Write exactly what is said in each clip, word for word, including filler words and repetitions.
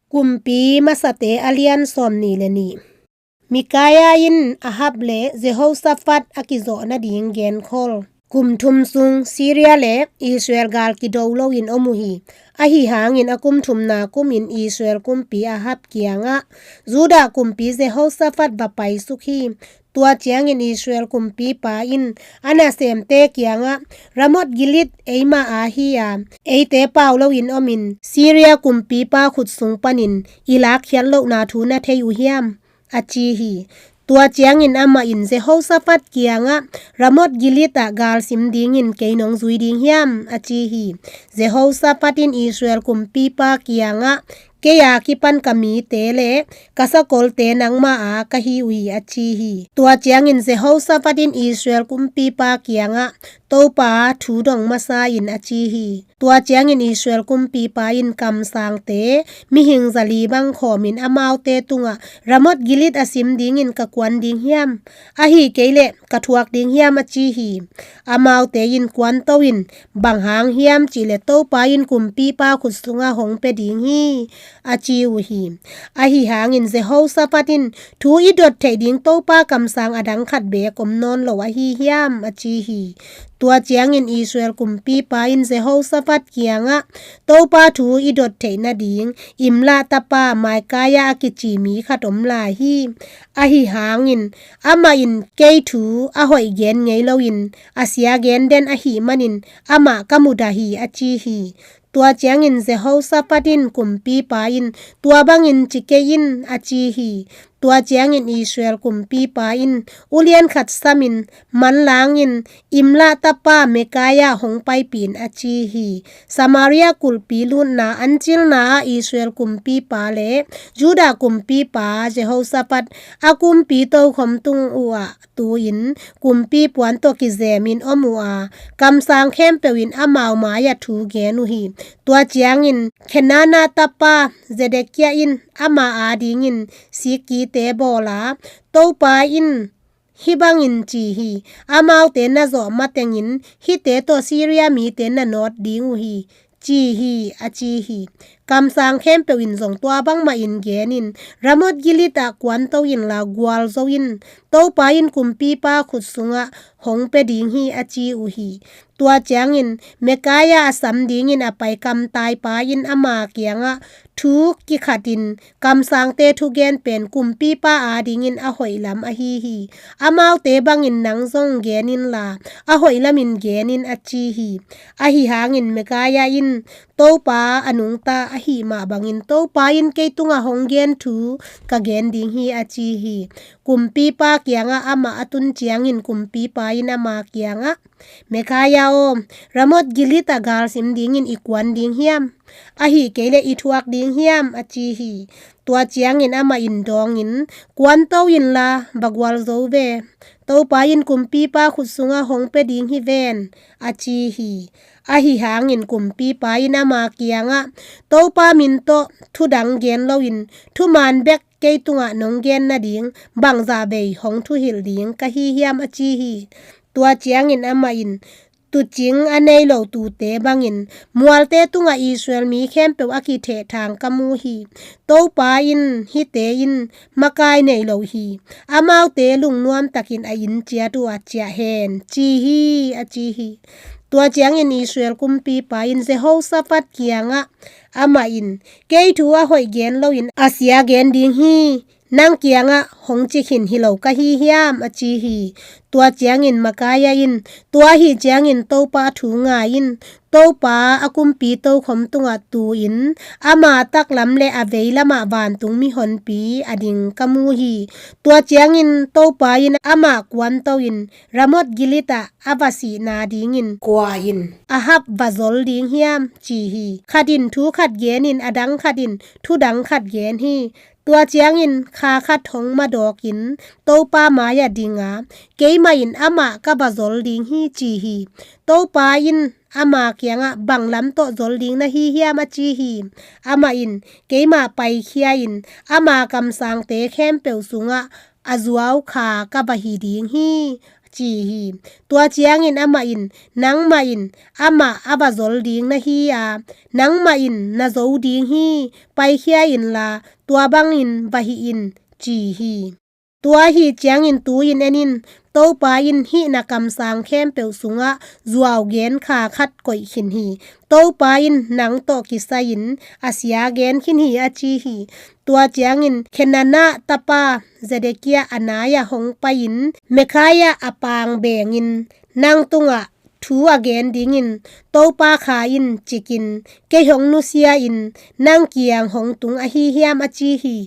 Kumpi Masate a lian sawmnih le nih. Mikaia in Ahab le Jehoshaphat a kizawh nading genkhol. Kum thum sung Syria le Israel gal kido loin om uh hi. Ahi hangin a kum thumna kumin Israel kumpi Ahab kiangah Judah kumpi Jehoshaphat va paisuk hi. Tua ciangin Israel kumpipa in a nasemte kiangah, Ramoth Gilead eima aa hi a, eite pau loin omin Syria kumpipa khut sung panin i lakkhiat lohna thu na thei uh hiam? A ci hi. Tua ciangin amah in Jehoshaphat kiangah, Ramoth Gilead ah galsim dingin kei nong zui ding hiam? A ci hi. Jehoshaphat in Israel kumpipa kiangah, Kei a kipan ka mite le ka sakolte nangma a ka hi uh hi, a ci hi. Tua ciangin Jehoshaphat in Israel kumpipa kiangah, Topa thu dong masa in, a ci hi. Tua ciangin Israel kumpipa in kamsangte mihing zali bang khawmin amaute tungah, Ramoth Gilead a sim dingin ka kuan ding hiam? Ahi kei leh ka thuak ding hiam? A ci hi. Amaute in, Kuanto in, bang hang hiam cih leh Topa in kumpipa khut sungah hong pia ding hi, a ci uh hi. Ahi hangin Jehoshaphat in, Thu i dot theih ding Topa kamsang a dang khat beek om nawn lo ahi hiam? A ci hi. Tua ciangin Israel kumpipa in Jehoshaphat kiangah, Topa thu i dot theih nading Imla tapa Mikaia a kici mi khat om lai hi. Ahi hangin amah in kei thu a hoih gen ngei loin a sia gen den ahih manin amah ka mudah hi, a ci hi. Tua ciangin Jehoshaphat in kumpipa in, Tua bangin ci kei in, a ci hi. Tua ciangin Israel kumpipa in ulian khat samin, Manlangin Imla tapa Mikaia hong paipih in, a ci hi. Samaria kulhpi lutna an cilna ah Israel kumpipa le Judah kumpipa Jehoshaphat a kumpi tokhom tung uhah tu-in kumpi puan tawh kizemin om uh a, kamsang khempeuh in amau mai-ah thu gen uh hi. Tua ciangin Kenaana tapa Zedekiah in ama adingin sikkite bawl a, Topa in hih bangin ci hi, amaute na zawh matengin hihte tawh Syria mite na nawt ding uh hi, ci hi, a ci hi. Kamsang khempeuh in zong tua bangmahin genin, Ramoth Gilead ah kuanto inla gualzo in, Topa in kumpipa khut sungah hong pia ding hi, a ci uh hi. Tua ciangin Mikaia a sam dingin a pai kamtaipa in ama kiangah thu kikhatin, Kamsangte thugen pen kumpipa adingin a hoih lam ahi hi. Amaute bangin nang zong gen inla, a hoih lamin gen in, a ci hi. Ahi hangin Mikaia in, Topa a nungta ahih mah bangin Topa in kei tungah hong gen thu ka gen ding hi, a ci hi. Kumpipa kiangah amah a tun ciangin kumpipa in ama kiangah, Mikaia aw, Ramoth Gilead ah galsim dingin i kuan ding hiam? Ahi kei leh i thuak ding hiam? A ci hi. Tua ciangin amah in dawngin, Kuanto inla, va gualzo ve. Topa in kumpipa khut sungah hong pia ding hi ven, a ci hi. Ahi hangin kumpipa in ama kiangah, Topa min tawh thudang gen loin, thuman bek kei tungah nong gen nading bangzah vei hong thuhilh ding ka hi hiam? A ci hi. Tua ciangin amah in, Tuucing a nei lo tuute bangin mualte tungah Israel mi khempeuh a kithehthang ka mu hi. Topa in hihte in makai nei lo hi. Amaute lungnuamtakin a inn ciat uh ah ciah hen, ci hi, a ci hi. Tua ciangin Israel kumpipa in Jehoshaphat kiangah amah in, Kei thu a hoih gen loin a sia gen ding hi. Nang kiangah hong ci khin hi lo ka hi hiam? A ci hi. Tua ciangin Mikaia in, Tua ahi ciangin Topa thu ngai in, Topa a kumpi tokhom tungah tu-in ama taklam le a veilamah vantung mihonpi a ding ka mu hi. Tua ciangin Topa in amah kuanto in Ramoth Gilead ah a va sihna dingin kua in Ahab va zol ding hiam? Ci hi. Khat in thu khat genin a dang khat in thu dang khat gen hi. Tua ciangin kha khat hong madawkin Topa mai-ah ding a, Keimah in amah ka va zol ding hi, ci hi. Topa in ama kiangah, Bang lam tawh zol ding na hi hiam? a ci hi. Amah in, Keimah paikhia in ama kamsangte khempeuh sungah a zuau kha ka va hi ding hi, ci hi. Tua ciangin amah in, "Nangmah in amah a va zol ding na hi a, nangmah in na zo ding hi. Paikhia inla, tua bangin va hih in," ci hi. Tua ahi ciangin tu-in en in, Topa in hih na kamsang khempeuh sungah zuau gen kha khat koih khin hi. Topa in nang tawh kisai-in a sia gen khin hi, a ci hi. Tua ciangin Khenana tapa Zedekiah a nai-ah hong pai-in Mikhaia a pang bengin, "Nang tungah thu a gen dingin Topa kha in cikin kei hong nusia-in nang kiang hong tung ahi hiam?" a ci hi.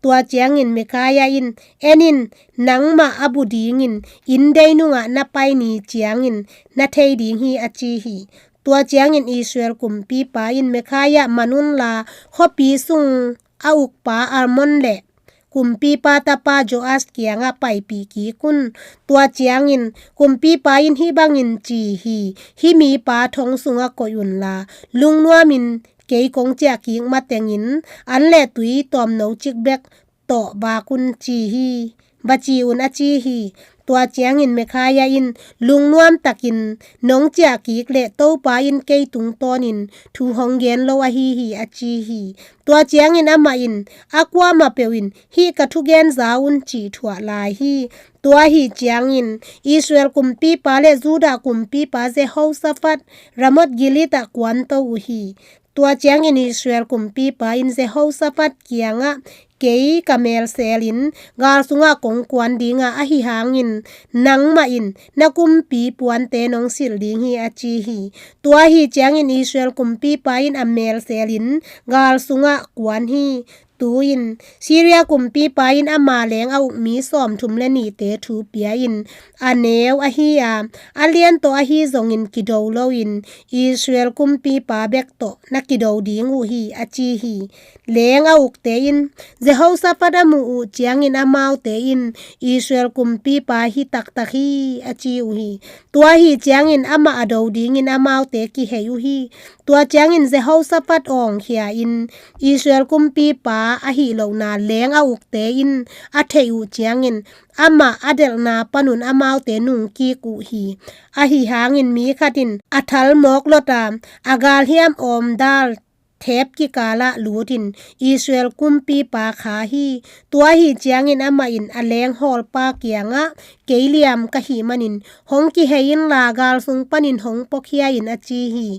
Tua ciangin Mikhaia in, "En in, nangmah a bu dingin inn dei nungah na pai ni ciangin na thei ding hi," a ci hi. Tua ciangin Israel kumpipa in, "Mikhaia man unla, khuapi sung a ukpa Amon le kumpipa tapa Joas kiangah paipih kik un. Tua ciangin kumpipa in hih bangin ci hi: Hih mipa thong sungah koih unla, lungnuamin kei kong ciah kik matengin an le tui tawmno cik bek tawh vak un," ci hi. "Va ci un," a ci hi. Tua ciangin Mikhaia in, "Lungnuam takin nong ciah kik leh Topa in kei tungtawnin thu hong gen lo ahi hi," a ci hi. Tua ciangin amah in, "A kuamah peuh in hih ka thugen za un," cih thuah lai hi. Tua ahi ciangin Israel kumpipa le Judah kumpipa Jehoshaphat Ramoth Gilead ah kuanto uh hi. Tua ciangin Israel kumpipa in Jehoshaphat kiangah, "Kei ka melselin gal sungah kong kuan dinga, ahi hangin nangmah in na kumpi puante nong silh ding hi," a ci hi. Tua ahi ciangin Israel kumpipa in a melselin gal sungah kuan hi. Tu-in Syria kumpipa in ama leng a uk mi sawmthum le nihte thu pia-in a neu ahi a, a lian tawh ahi zongin kido loin Israel kumpipa bek tawh na kido ding uh hi, a ci hi. Leng a ukte in, "Jehoshaphat a muh uh ciangin amaute in Israel kumpipa hi taktak hi," a ci uh hi. Tua ahi ciangin amah a do dingin amaute kihei uh hi. Tua ciangin Jehoshaphat awngkhia-in Israel kumpipa ahih lohna leng a ukte in a theih uh ciangin amah a delhna panun amaute nungkik uh hi. Ahi hangin mi khat in a thal mawk lota, a galhiam awmdal thep kikalah lutin Israel kumpipa kha hi. Tua ahi ciangin amah in a lenghawlpa kiangah, "Kei liam ka hih manin hong kihei inla, gal sung panin hong puakhia in," a ci hi.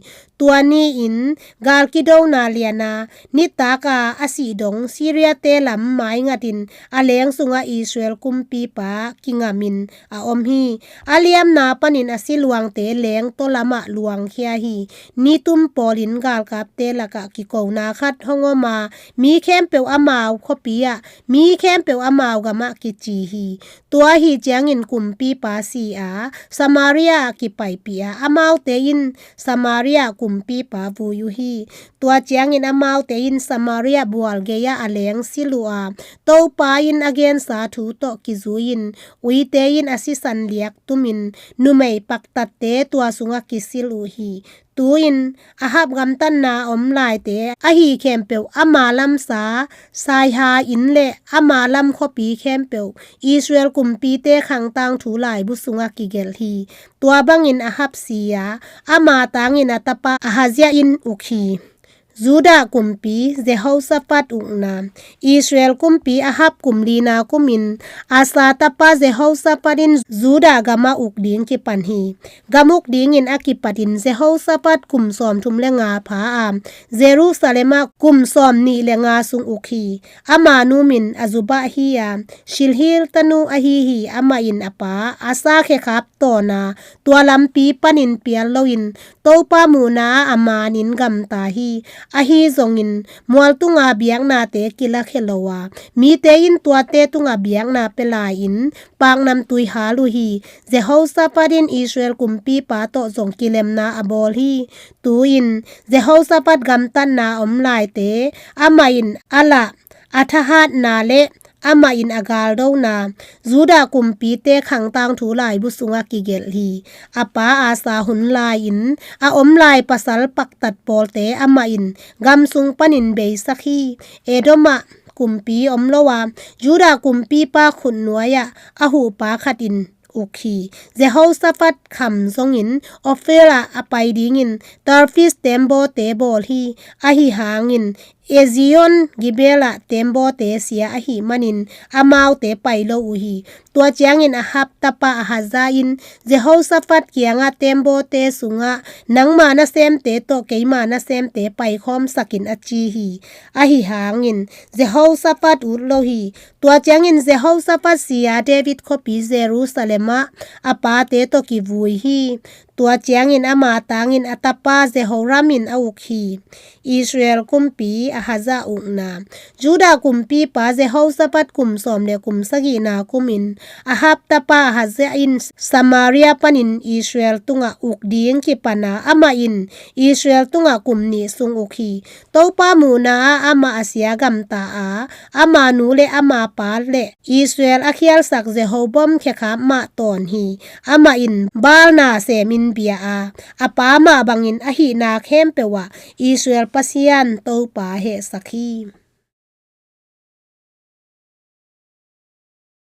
Tua ni-in gal kidona liana nitaka a sih dong Syriate lam maingatin a leng sungah Israel kumpipa kingamin a om hi. A liamna panin a siluangte leng tawlamah luangkhia hi. Nitum pawlin galkapte lakah kikona khat hong om a, mi khempeuh amau khuapi ah, mi khempeuh amau gamah kici hi. Tua ahi ciangin kumpipa si a, Samaria ah kipaipih a, amaute in Samaria kumpipa vui uh hi. Tua ciangin amaute in Samaria bual gei-ah a leng silh uh a, Topa in a gensa thu tawh kizui-in uite in a sisan liak tumin numei paktatte tua sungah kisilh uh hi. Tu-in Ahab gamtatna a om laite ahi khempeuh ama lamsa Sihon inn le ama lam khuapi khempeuh Israel kumpite khangtangthu laibu sungah kigelh hi. Tua bangin Ahab si a, ama tangin a tapa Ahaziah in uk hi. Judah kumpi Jehoshaphat ukna. Israel kumpi Ahab kum lina kumin Asa tapa Jehoshaphat in Judah gamah uk ding kipan hi. Gam uk dingin a kipatin Jehoshaphat kum sawmthum le nga pha a, Jerusalem ah kum sawmnih le nga sung uk hi. Ama nu min Azubah hi a, Shilhi tanu ahi hi. Amah in a pa Asa khekhap tawn a, tua lampi panin pial loin Topa muhna ah a manin gamta hi. Ahi zongin mual tunga biaknate kilakhia lo a, mite in tuate tunga biakna pia lai-in paknamtui hal uh hi. Jehoshaphat in Israel kumpipa tawh zong kilemna a bawl hi. Tu-in Jehoshaphat gamtatna a om laite amah in a lah, a thahatna le amah in a galdona, Judah kumpite khangtangthu laibu sungah kigelh hi. A pa Asa hun lai-in a om lai pasal paktat pawlte amah in gam sung panin beisak hi. Edom ah kumpi om lo a, Judah kumpipa khutnuai-ah a huhpa khat in uk hi. Jehoshaphat kham zongin Ophir ah a pai dingin Tarshish teembawte bawl hi. Ahi hangin Ezion Geber ah teembawte sia ahih manin amaute pai lo uh hi. Tua ciangin Ahab tapa Ahazia in Jehoshaphat kiangah, "Teembawte sungah nangma nasemte tawh keima nasemte paikhawmsak in," a ci hi. Ahi hangin Jehoshaphat ut lo hi. Tua ciangin Jehoshaphat sia David khuapi Jerusalem ah a pate tawh kivui hi. Tua ciangin ama tangin a tapa Jehoram in a uk hi. Israel kumpi Ahazia ukna. Judah kumpipa Jehoshaphat kum sawm le kum sagihna kumin Ahab tapa Ahazia in Samaria panin Israel tungah uk ding kipan a, amah in Israel tungah kum nih sung uk hi. Topa muhna ah amah a sia gamta a, ama nu le ama pa le Israel a khialsak Jeroboam khekhap mah tawn hi. Amah in Baal na semin bia a, a pa mah bangin a hihna khempeuh ah Israel Pasian Topa hehsak hi.